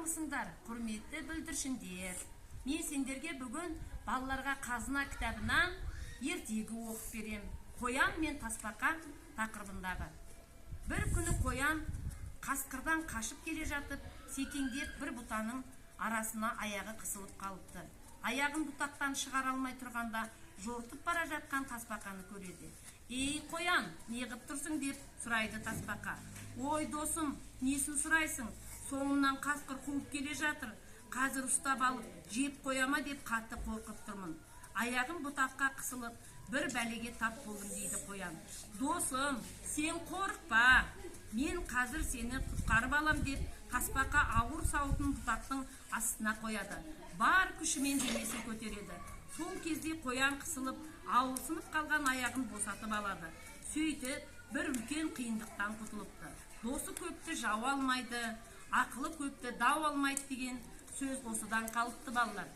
Армысыңдар, құрметті бүлдіршіндер! Мен сендерге бүгін балаларға «Қазына» кітабынан ертегі оқып берем, қоян мен тасбақа тақырыбындағы. Бір күні қоян қасқырдан қашып келе жатып, секеңдеп бір бұтаның арасына аяғы қысылып қалыпты. Аяғын бұтақтан шығара алмай тұрғанда, жортып бара жатқан тасбақаны көреді. «Ей, қоян, неғып тұрсың?» – деп сұрайды тасбақа. «Ой, досым, несін сұрайсың? Соңымнан қасқыр қуып келе жатыр. Қазір ұстап алып жеп қоя ма деп қатты қорқып тұрмын. Аяғым бұтаққа қысылып, бір бәлеге тап болдым», – дейді қоян. «Досым, сен қорықпа, мен қазір сені құтқарып алам», – деп тасбақа ауыр сауытын бұтақтың астына қояды, бар күшімен денесін көтереді. Сол кезде қоян қысылып, ауырсынып қалған аяғын босатып алады. Сөйтіп бір үлкен қиындықтан құтылыпты. Досы көпті жау алмайды, ақылы көпті дау алмайды деген сөз осыдан қалыпты, балалар.